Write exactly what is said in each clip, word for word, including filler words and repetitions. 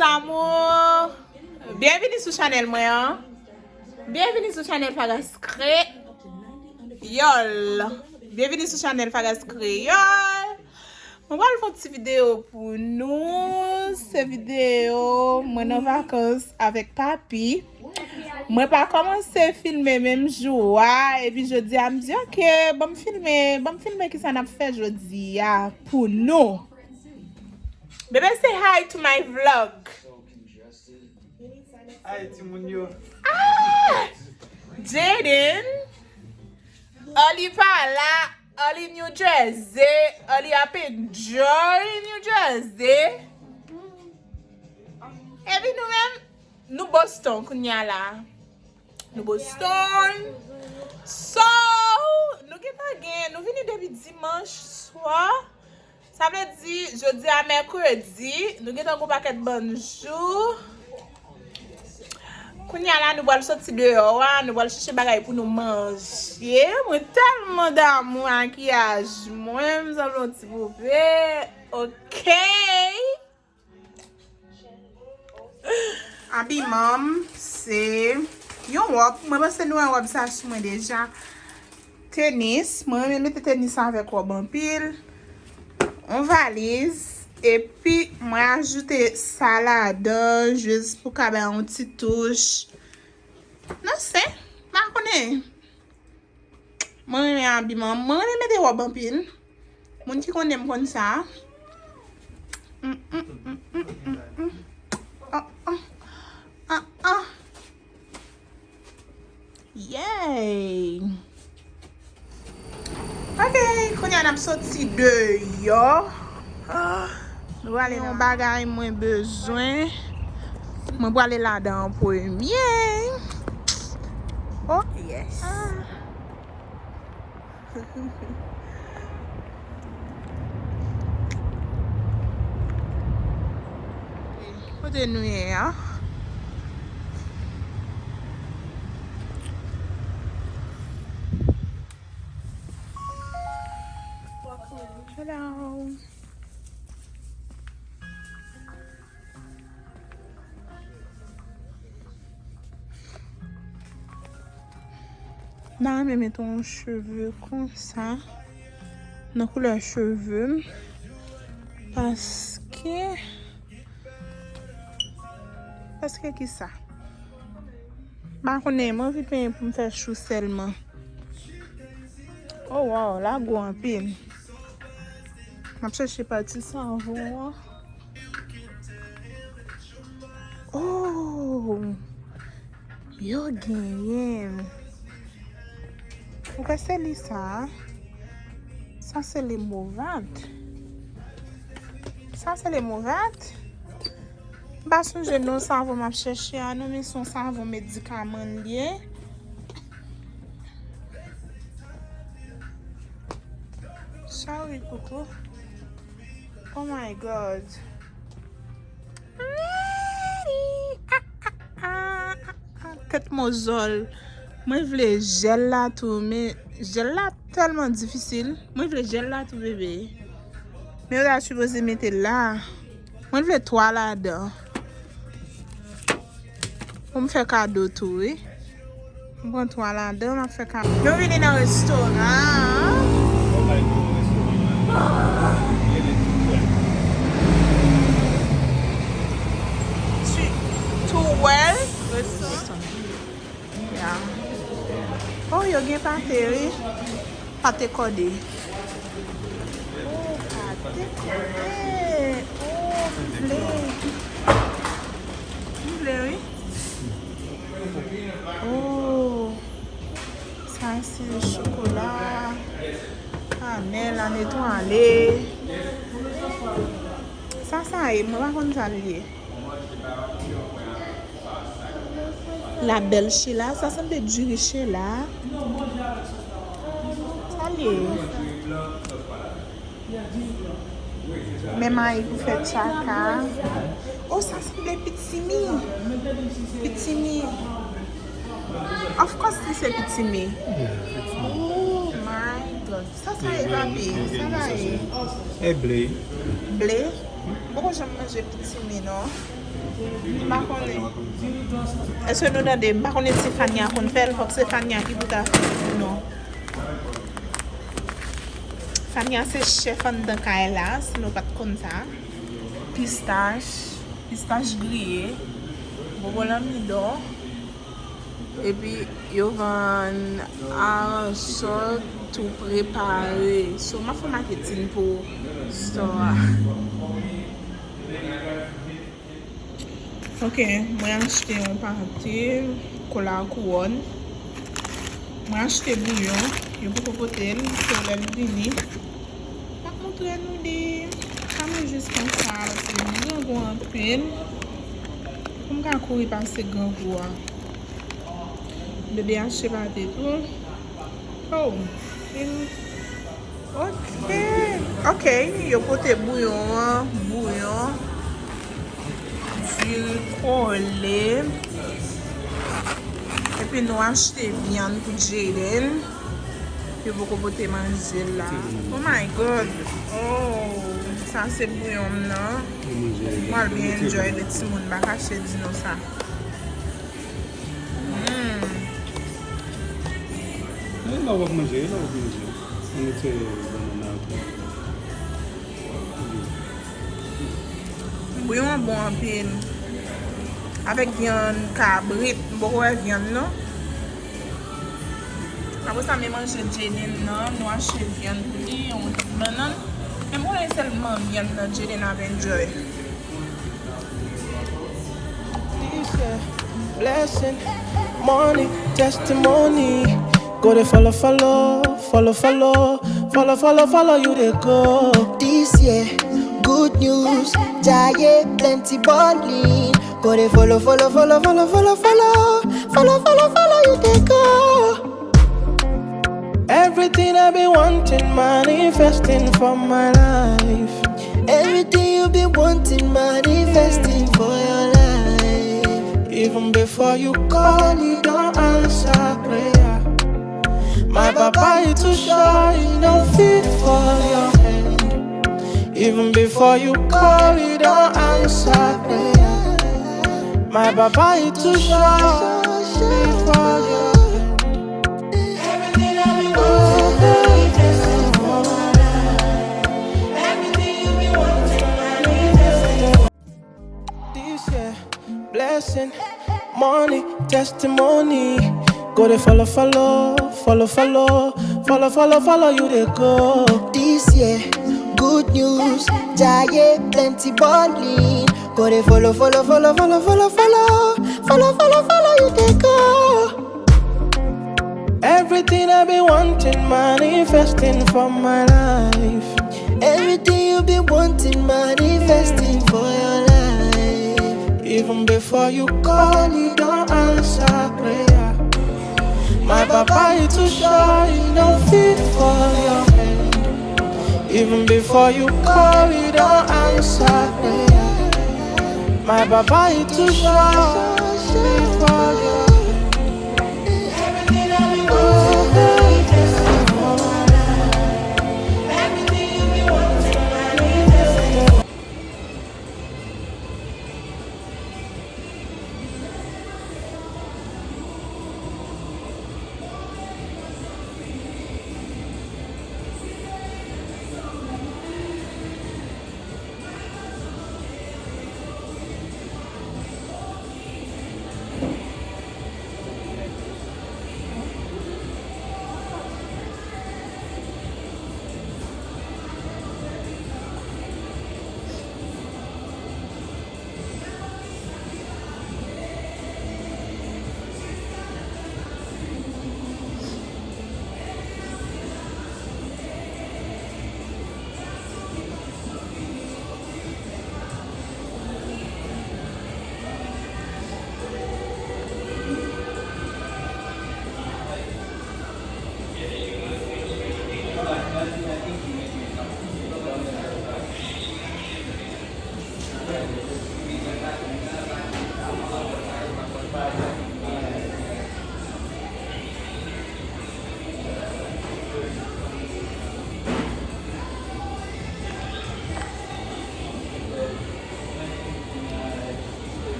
Amour, byenvini sou chanèl mwen an. Byenvini sou chanèl Fagas Kreyòl. Byenvini sou chanèl Fagas Kreyòl. Mwen pral fè yon ti videyo pou nou. Se videyo mwen nan vakans avèk papi. Mwen pa kòmanse filme menm jou a, epi jodi a m di, "Ok, ban m filme, ban m filme kisa n ap fè jodi a pou nou." Bebe, say hi to my vlog. Ay, timoun yo. Ah! Jaden, Oli pa la, Oli New Jersey, Oli ap enjoy New Jersey. Epi nou menm, nou Boston kounye a la. Nou Boston. So, nou gentan gen, nou vini depi dimanch swa. Sa vle di, jodi a mèkredi, nou gentan gon pakèt bann jou. Kounye a la, nou pral soti deyò a, nou pral chèche bagay pou nou manje. Mwen tèlman damou makiyaj mwen, m sanble yon ti poupe. Ok. Abiman m, se yon wòb. Mwen panse nou wè wòb sa sou mwen deja. Tenis, mwen renmen mete tenis avèk wòb anpil. Yon valiz, epi mwen ajoute sa ladan, jis pou ka bay yon ti touch. Non, se, m pa konnen. Mwen renmen abiman. Mwen renmen mete wòb anpil. Moun ki konnen m konn sa. Mm, mm, mm. Ah, ah. Ah, ah. Yay! Ok, kounye a n ap soti deyò. Ah, nou prale nan yon bagay mwen bezwen. Mwen prale ladan an premye. Oh, yes. Ah. Kote nou ye a? Hello. M ta renmen mete yon cheve konsa nan koulè cheve m. Paske, paske kisa? M pa konnen, mwen anvi penyen pou m fè chou sèlman. Oh wow, la gwo anpil. M ap chèche pati savon an. Oh! Yo genyen. Ou kwè se li sa? Sa se le Movat. Sa se le Movat. M pa sonje non savon m ap chèche a non, men se yon savon medikaman l ye. Sorry, Coco. Oh my God. Ah, ah, ah, ah, ah. Tèt mozòl. Mwen vle jèl la tou, men jèl la tèlman difisil. Mwen vle jèl la tou, bebe. Men yo ta sipoze mete la. Mwen vle twa ladan. Pou m fè kado tou, wi. M pran twa ladan, m ap fè kado. Nou vini nan restoran an. Ti Twèl Restoran. Ya. Oh, yo gen pate, wi. Pate kòde. Oh, pate kòde. Oh, m vle. M vle, wi. Oh, sa se chokola, kanèl, anetwale. Sa, sa ye, mwen pa konn sa l ye. La belle Sheila, sa sanble diri Sheila. Sa l ye? Men mayi pou fè tchaka. Oh, sa sanble pitimi. Pitimi. Of course, li se pitimi. Oh my God. Sa, sa ye, papi? Sa, sa ye? E ble. Ble? M poko janm manje pitimi non. M pa konnen. Èske nou tande? M pa konnen si Fania konn fè l, fòk se Fania ki pou ta fè l pou nou. Fania se chèf anndan kay la, si nou pa t konn sa. Pistach, pistach griye, bobo lanmidon. Epi yo vann aransò tou prepare. So, m ap fè maketin pou store a. Ok, mwen achte yon pate kola kouwòn. Mwen achte bouyon. Yo poko pote l, so lè l vini, m ap montre nou li. Sa mwen jis konsa, paske li grangou anpil. Pou m ka kouri pase grangou a. Bebe achte pate tou. Oh, fin. Ok. Ok, yo pote bouyon an, bouyon, dil kole. Epi nou achte vyann pou Jaden. Yo poko pote manje la. Oh my God. Oh, sa se bouyon m nan. Mwen byen enjoy de timoun, pa kache di nou sa. Mm. E la w ap manje, e la w ap manje. Ann retire bannann nan. Bouyon an bon anpil. Avèk vyann kabrit, m poko wè vyann non. Apre sa, men manje Jaden nan, nou achte vyann pou li, yon ti bannann. Men m konnen sèlman vyann nan Jaden ap enjoy. Blessing, money, testimony. Go dey follow, follow, follow, follow, follow, follow, follow you dey go. This year, good news, Jaye, plenty ballin'. Go dey follow, follow, follow, follow, follow, follow, follow, follow, follow you dey go. Everything I've been wanting, manifesting for my life. Everything you've been wanting, manifesting for your life. Even before you call, he don answer prayer. My papa, he too sure, he no fit fall your hand. Even before you call, he don answer prayer. My papa, he too sure, he fall your hand. This year, blessing, money, testimony. Go dey follow, follow, follow, follow, follow, follow, follow you dey go. This year, good news, Jaye, plenty ballin'. Go dey follow, follow, follow, follow, follow, follow, follow, follow, follow you dey go. Everything I've been wanting, manifesting for my life. Everything you've been wanting, manifesting for your life. Even before you call, he don answer prayer. My papa, he too sure, he no fit fall your hand. Even before you call, he don answer prayer. My papa, he too sure, he fall your hand.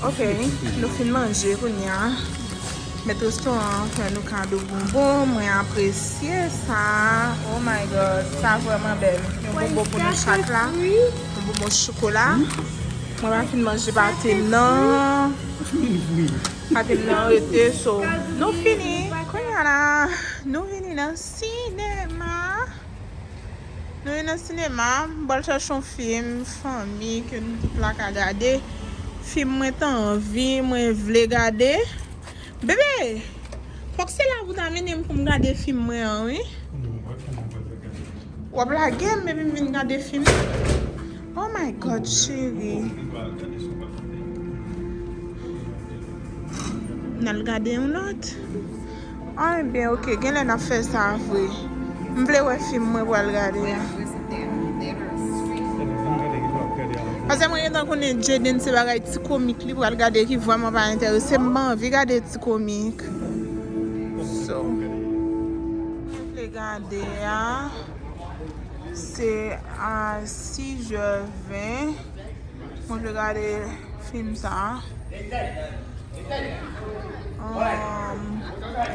Ok, nou fin manje kounye a. Mèt restoran an fè nou kado bonbon. Mwen apresye sa. Oh my God, sa vrèman bèl. Yon bonbon pou nou chak la. Yon bonbon chokola. Mwen pa fin manje pate m nan. Pate m nan rete, so. Nou fini. Kounye a la, nou vini nan sinema. Nou ye nan sinema, m pral chache yon fim fanmi ke nou tout la ka gade. Fim mwen t anvi, mwen vle gade. Bebe, fòk se la pou ta mennen m pou m gade fim mwen an, wi. W ap lage m epi m vin gade fim. Oh my God, cheri. N al gade yon lòt. Ah, ebyen, ok, genlè n ap fè sa vre. M vle wè fim mwen pral gade a. Paske mwen gentan konnen Jaden se bagay ti komik li pral gade ki vrèman pa enterese m. M pa anvi gade ti komik. So, mwen vle gade a. Se a sis è ven. Mwen vle gade fim sa a. Um,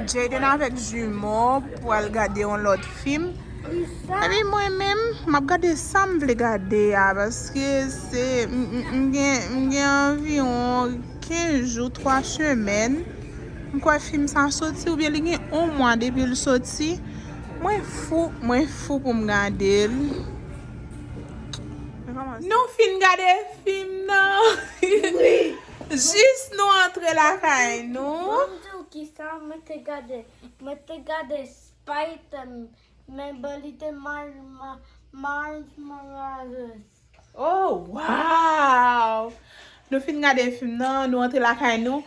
Jaden avèk Jumeau pral gade yon lòt fim. Epi mwen menm, m ap gade sa m vle gade a, paske se, m, m, m gen, m gen anviwon kenz jou, twa semèn. M kwè fim sa soti, oubyen li gen yon mwa depi l soti. Mwen fou, mwen fou pou m gade l. Nou fin gade fim nan. Wi. Jis nou antre lakay nou. Mwen di w kisa mwen te gade. Mwen te gade Spider-Man, men li te Miles, Miles Morales. Oh, wow! Nou fin gade fim nan, nou antre lakay nou.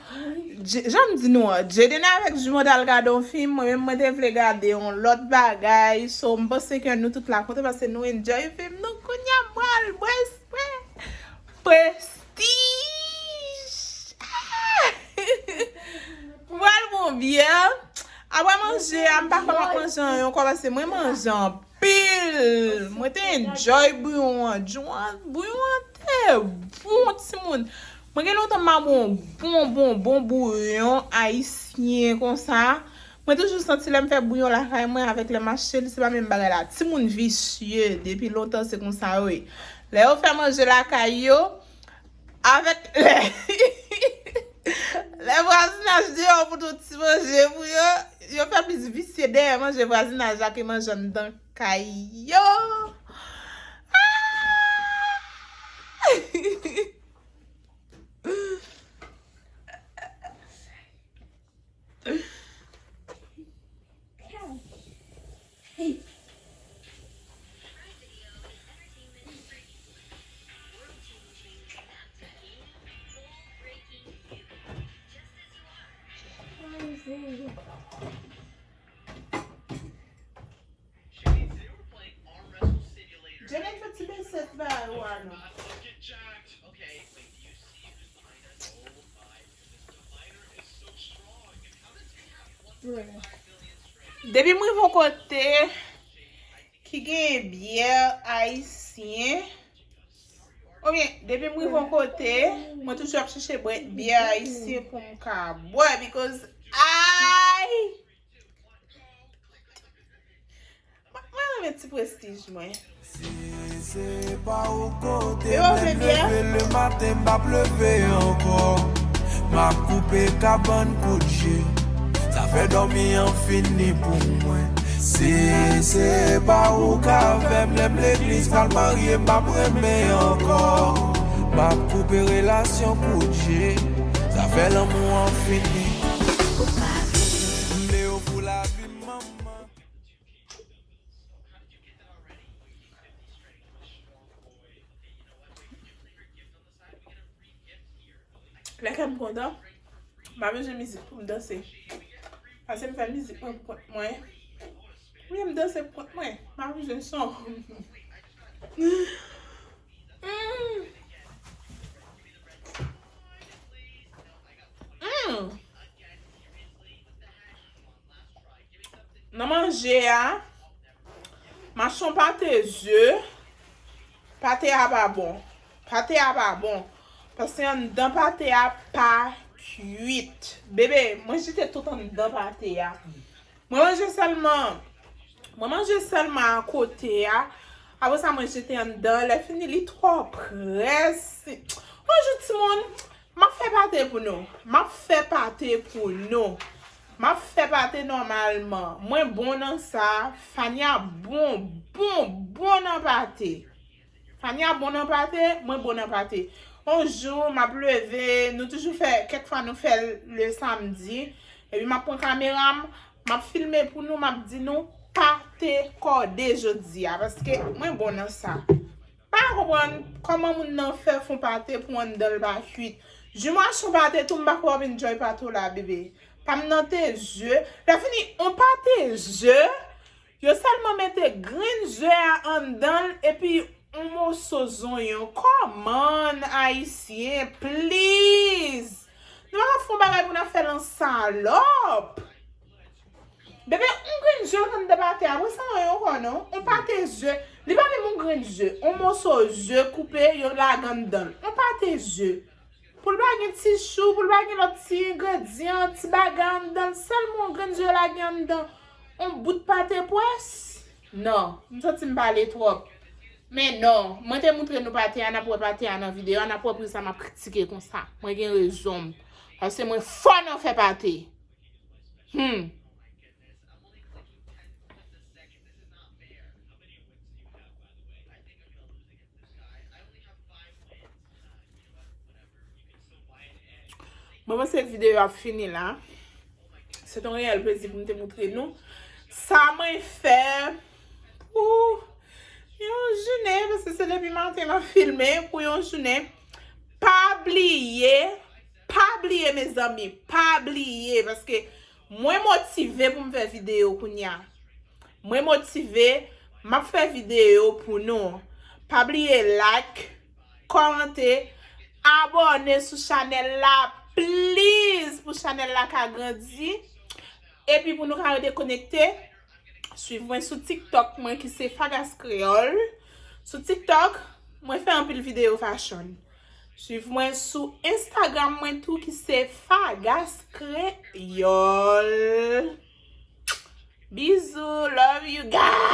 J-, jan m di nou an, Jaden avèk Jumeau t al gade yon fim, mwen menm mwen te vle gade yon lòt bagay. So, m panse ke nou tout la kontan paske nou enjoy fim nou. Kounye a m pral bwè, bwè Prestige. Ah! M pral bon byè. Apre manje a, m pa kwè m ap manje anyen ankò paske mwen manje anpil. Mwen te enjoy bouyon an. Bouyon an, bouyon an te bon, timoun. Mwen gen lontan m pa bwè yon bon, bon, bon bouyon ayisyen konsa. Mwen toujou santi lè m fè bouyon lakay mwen avèk lè m achte l, se pa menm bagay la. Timoun visye, depi lontan se konsa yo ye. Lè yo fè manje lakay yo, avèk lè, lè vwazinaj deyò pote yon ti manje pou yo, yo fè plis visye dèyè manje vwazinaj la ke manje anndan kay yo. Ah! Depi m rive yon kote ki gen byè ayisyen, oubyen depi m rive yon kote, mwen toujou ap chèche bwè, byè ayisyen pou m ka bwè, because I Mwen renmen ti prestij mwen. Si se pa ou kote, menm leve le maten, m p ap leve ankò. M ap koupe kabann kout je. Zafè dòmi an fini pou mwen. Si se pa ou k avè m, lè m legliz, m al marye, m p ap renmen ankò. M ap koupe relasyon kout je. Zafè lanmou an fini. M de yo pou lavi m, manman. Lè kè m kontan, m pa bezwen mizik pou m danse. Pase m fè mizik mwen pou kont mwen. Wi, m danse pou kont mwen. M pa bezwen son. Mm. Mm. Nan manje a, m ap fè yon pate ze. Pate a pa bon. Pate a pa bon. Paske anndan pate a pa kwit. Bebe, mwen jete tout anndan pate a. Mwen manje sèlman, mwen manje sèlman akote a. Apre sa, mwen jete anndan. Lè fini, li twò près. Yon jou, timoun, m ap fè pate pou nou. M ap fè pate pou nou. M ap fè pate nòmalman. Mwen bon nan sa. Fania bon, bon, bon nan pate. Fania bon nan pate, mwen bon nan pate. Yon jou, m ap leve, nou toujou fè, kèk fwa nou fè l le samdi. Epi m ap pran kamera m, m ap filme pou nou, m ap di nou, pate kòde jodi a, paske mwen bon nan sa. Pa konprann kòman moun nan fè fè yon pate pou anndan l pa kwit. Jou m achte yon pate tou, m pa kwè w ap enjoy pate w la, bebe. Pa m nan te ze. Lè fini, yon pate ze, yo sèlman mete grenn ze a anndan l, epi yon moso zonyon. Come on, Ayisyen, please! Nou pa ka fè yon bagay pou n ap fè l an salòp. Bebe, yon grenn ze anndan pate a, apre sa, yon ankò non. Yon pate ze. Li pa menm yon grenn ze. Yon moso ze koupe, yo lage anndan l. Yon pate ze. Pou l pa gen ti chou, pou l pa gen lòt ti engredyan, ti bagay anndan l, sèlman yon grenn ze lage anndan. Yon bout pate pwès? Non, m santi m pale twòp. Men non, mwen te moutre nou pate a, n ap wè pate a nan videyo a, n ap wè poukisa m ap kritike konsa. Mwen gen rezon m. Paske mwen fò nan fè pate. Hmm. Mwen panse videyo a ap fini la. Se te yon reyèl plezi pou m te moutre nou sa mwen fè pou yon jounen, paske se depi maten m ap filme pou yon jounen. Pa bliye, pa bliye, mezanmi, pa bliye, paske mwen motive pou m fè videyo kounye a. Mwen motive, m ap fè videyo pou nou. Pa bliye like, kòmante, abòne sou chanèl la, please, pou chanèl la ka grandi. Epi pou nou ka rete konekte, swiv mwen sou TikTok mwen ki se Fagas Kreyòl. Sou TikTok, mwen fè anpil videyo fashion. Swiv mwen sou Instagram mwen tou ki se Fagas Kreyòl. Bizou, love you guys.